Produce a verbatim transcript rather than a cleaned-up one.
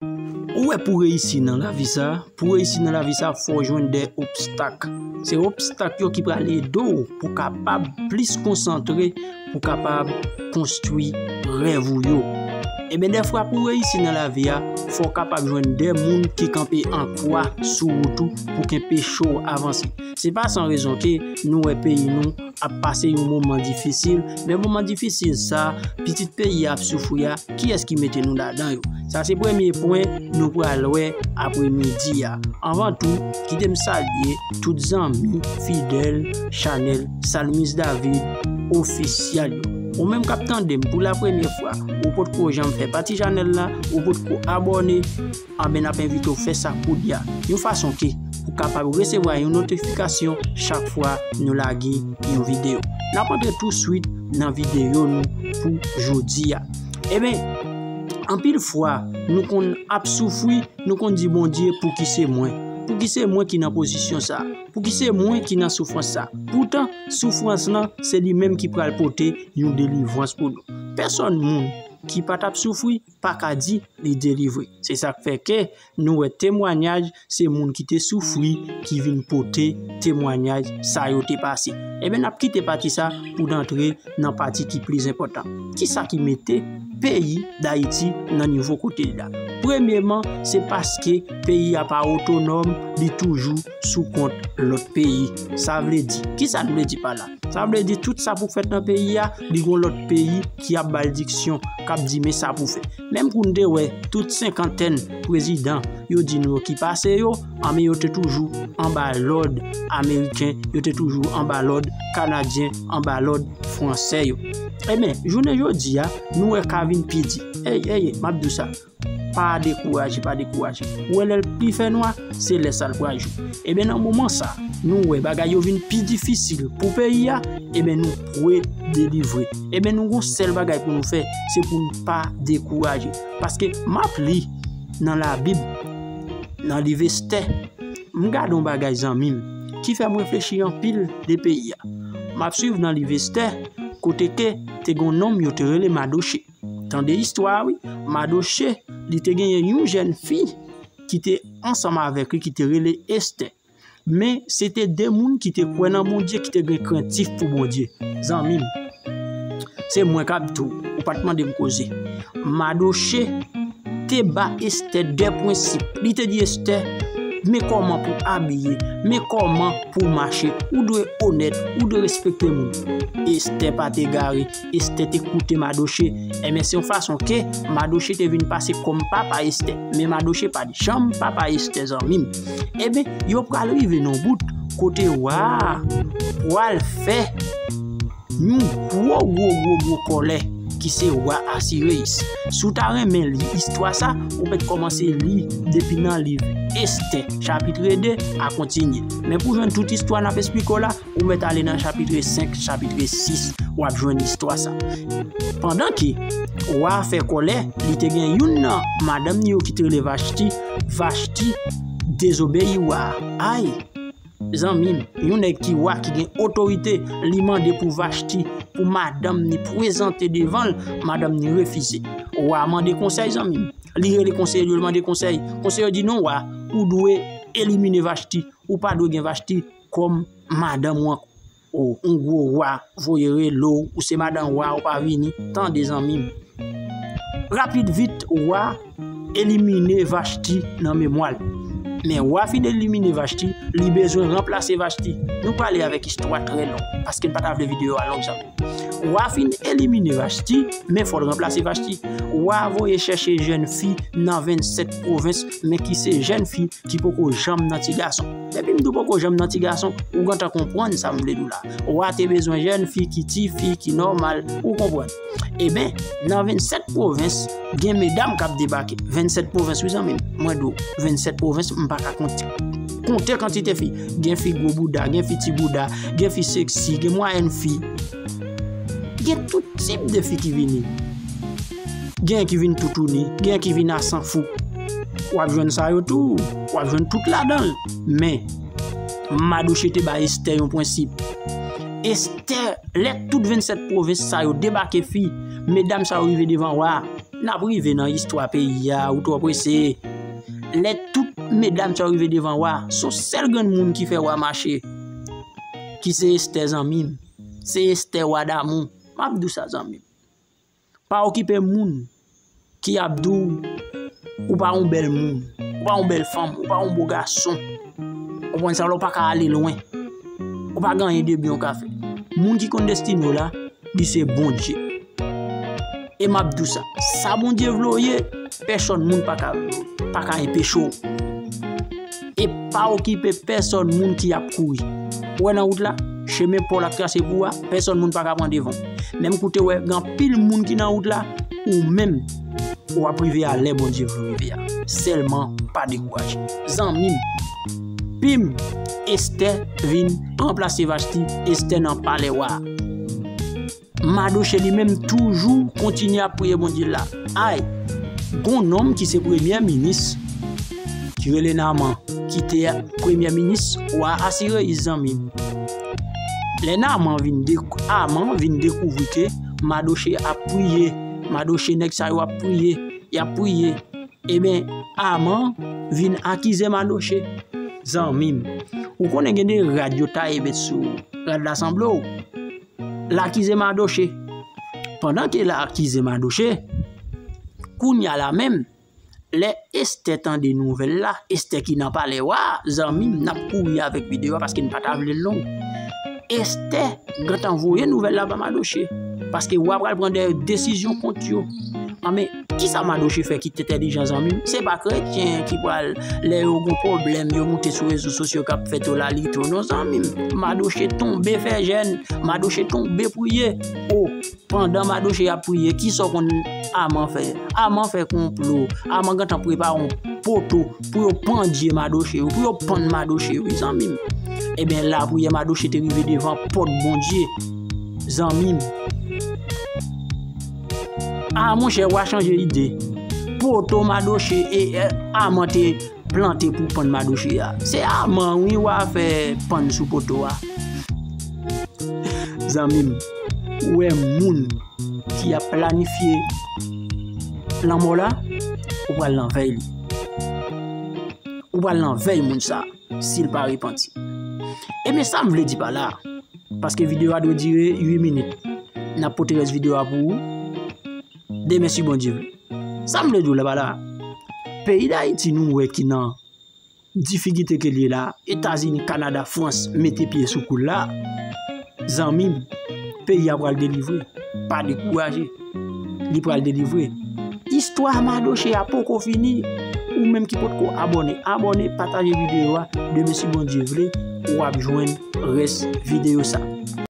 Ou wè, pou reyisi nan lavi sa, pou reyisi nan lavi sa, fò w jwenn de obstak. Se obstak yo ki pral ede w pou kapab plis konsantre, pou kapab konstwi rèv ou yo. Ebyen, dèfwa pou reyisi nan lavi a, fò w kapab jwenn de moun ki kanpe an kwa sou wout ou pou k enpeche w avanse. Se pa san rezon ke nou wè peyi nou ap pase yon moman difisil, men moman difisil sa, pitit peyi a ap soufri a, kiyès ki mete nou ladan yo? Sa se premye pwen nou pral wè apre midi a. Anvan tou, kite m salye tout zanmi fidèl chanèl Salmis David Ofisyèl yo. Ou menm k ap tande m pou la premyè fwa, ou potko janm fè pati chanèl la, ou potko abòne, anben n ap envite w fè sa kounye a, yon fason ke ou kapab resevwa yon notifikasyon chak fwa nou lage yon videyo. N ap antre touswit nan videyo nou pou jodi a. Ebyen, anpil fwa, nou konn ap soufri, nou konn di Bondye, "Pouki se mwen? Pouki se mwen ki nan pozisyon sa? Pouki se mwen ki nan soufrans sa?" Poutan, soufrans lan, se li menm ki pral pote yon delivrans pou nou. Pèsòn moun ki pa t ap soufri pa ka di li delivre. Se sa k fè ke nou wè temwanyaj se moun ki te soufri ki vin pote temwanyaj sa yo te pase. Ebyen, n ap kite pati sa pou n antre nan pati ki plis enpòtan. Kisa ki mete peyi Dayiti nan nivo kote l la? Premyeman, se paske peyi a pa otonòm, li toujou sou kont lòt peyi. Sa vle di, kisa n vle di pa la? Sa vle di tout sa pou fèt nan peyi a, li gon lòt peyi ki ap ba l diksyon, k ap di men sa pou fè. Menm kou n te wè tout senkantèn prezidan yo di nou yo ki pase yo, anben yo te toujou anba lòd ameriken, yo te toujou anba lòd kanadyen, anba lòd fransè yo. Ebyen, jounen jodi a, nou wè ka vin pi di. Ey, ey, m ap di w sa. Pa dekouraje, pa dekouraje. Ou wè lè l pi fè nwa, se lè sa l pral jou. Ebyen, nan moman sa, nou wè bagay yo vin pi difisil pou peyi a, ebyen, nou pwe delivre. Ebyen, nou gon sèl bagay pou nou fè, se pou n pa dekouraje. Paske m ap li nan Labib, nan liv Estè, m gade yon bagay, zanmi m, ki fè m reflechi anpil de peyi a. M ap swiv nan liv Estè, kote ke te gon nonm yo te rele Madoche. Tande istwa a, wi. Madoche, li te genyen yon jèn fi ki te ansanm avèk li, ki te rele Estè. Men, se te de moun ki te kwè nan Bondye, ki te gen krentif pou Bondye. Zanmi m, se mwen k ap di w, ou pa t mande m koze. Madoche te ba Estè de prensip. Li te di Estè, men kòman pou abiye, men kòman pou mache. Ou dwe onèt, ou dwe respekte moun. Estè pa t egare, Estè te koute Madoche. Ebyen, se yon fason ke Madoche te vin pase kòm papa Estè. Men Madoche pa t janm papa Estè, zanmi m. Ebyen, yo pral rive nan bout kote wa a pral fè yon gwo, gwo, gwo, gwo kòlè ki se wa Asireyis. Si w ta renmen li istwa sa, ou mèt kòmanse li depi nan liv Estè, chapit de a kontinye. Men pou jwenn tout istwa n ap esplike w la, ou mèt ale nan chapit senk, chapit sis, w ap jwenn istwa sa. Pandan ke wa a fè kòlè, li te gen youn nan madanm li yo ki te rele Vachti. Vachti dezobeyi wa a. Ay! Zanmi m, yon nèg ki wa, ki gen otorite, li mande pou Vachti, pou madanm ni prezante devan l, madanm ni refize. Wa mande konsèy, zanmi m. Li rele konseye yo, li mande konsèy. Konseye yo di, "Non, wa, ou dwe elimine Vachti. Ou pa dwe gen Vachti kòm madanm ou ankò." O, yon gwo wa voye rele w, ou se madanm wa, ou pa vini. Tande, zanmi m. Rapid vit, wa elimine Vachti nan memwa l. Men wa fin elimine Vachti, li bezwen ranplase Vachti. Nou prale avèk istwa trè long, paske n pa ta vle videyo a long, zanmi. Wa fin elimine Vachti, men fò l ranplase Vachti. Wa voye chèche jèn fi nan vennsèt pwovens, men ki se jèn fi ki poko janm nan ti gason. Depi m di w poko janm nan ti gason, ou gentan konprann sa m vle di w la. Wa te bezwen jèn fi ki tifi, ki nòmal, ou konprann. Ebyen, nan vennsèt pwovens, gen medam k ap debake. Vennsèt pwovens, wi, zanmi m. Mwen di w, vennsèt pwovens, m pa ka konte. Konte kantite fi. Gen fi gwo bouda, gen fi ti bouda, gen fi seksi, gen mwayèn fi. Gen tout tip de fi ki vini. Gen ki vin toutouni, gen ki vin a san fou. W ap jwenn sa yo tou, w ap jwenn tout ladan l. Men, Madoche te bay Estè yon prensip. Estè, lè tout vennsèt pwovens sa yo debake fi, medam sa yo rive devan wa a, N ap rive nan istwa peyi a, ou twò prese. Lè tout medam sa yo rive devan wa, se yon sèl grenn moun ki fè wa mache, ki se Estè, zanmi m. Se Estè, wa damou. M ap di w sa, zanmi m. Pa okipe moun ki ap di w ou pa yon bèl moun, ou pa yon bèl fanm, ou pa yon bo gason. Ou konprann sa, ou pa ka ale lwen. Ou pa gen anyen de byen ou ka fè. Moun ki konn destine w la, li se Bondye. E m ap di w sa, sa Bondye vle w ye, pèsonn moun pa ka, pa ka enpeche w. E pa okipe pèsonn moun ki ap kouri. Ou wè nan wout la, chemen pa w l ap trase pou ou a, pèsonn moun pa ka pran devan w. Menm kote w wè, gen anpil moun ki nan wout la, ou menm, w ap rive a lè Bondye vle w rive a. Sèlman, pa dekouraje. Zanmi m, Pim, Estè vin ranplase Vashti, Estè nan palè wa. Madoche li menm toujou kontinye ap priye Bondye l la. Ay, gon nonm ki se premye minis, ki rele Naman, ki te premye minis wa Asireyis, zanmi m. Lè Naman vin dek-, Aman vin dekouvri ke Madoche ap priye, Madoche nèg sa yo ap priye, y ap priye. Ebyen, Aman vin akize Madoche. Zanmi m, ou konnen gen de rad yo taye met sou rad la sanble w. L akize Madoche. Pandan ke l akize Madoche, kounye a la menm, lè Estè tande nouvèl la, Estè ki nan palè wa, zanmi m, n ap kouri avèk videyo a paske n pa ta vle l long. Estè gentan voye nouvèl la ba Madoche, paske wa pral pran de desizyon kont yo. Anben, kisa Madoche fè ki t entèlijan, zanmi m? Se pa kretyen ki pral, lè yo gon pwoblèm, yo moute sou rezo sosyo k ap fè tolalit yo, non, zanmi m. Madoche tonbe fè jèn, Madoche tonbe priye. O, pandan Madoche ap priye, kisa w konn Aman fè? Aman fè konplo. Aman gentan prepare yon poto pou yo pandye Madoche, pou yo pann Madoche, wi, zanmi m. Ebyen, lapriyè Madoche te rive devan pòt Bondye, zanmi m. A, monchè, w a chanje ide. Poto Madoche e, e, Aman te plante pou pann Madoche a. Se Aman, wi, w a fè pann sou poto a. Zanmi m, ou wè moun ki ap planifye lanmò la, ou pral nan vèy li. Ou pral nan vèy moun sa, si l pa repanti. Ebyen, sa m vle di pa la, paske videyo a dwe dire uit minit. N ap pote rès videyo a pou ou demen, si Bondye vle. Sa m vle di w la pa la, peyi Dayiti nou wè ki nan difikilte ke l ye la, Etazini, Kanada, Frans mete pye sou kou l la, zanmi m, peyi a pral delivre. Pa dekouraje. Li pral delivre. Istwa Madoche a poko fini. Ou menm ki potko abòne, abòne, pataje videyo a. Demen, si Bondye vle, w ap jwenn rès videyo sa.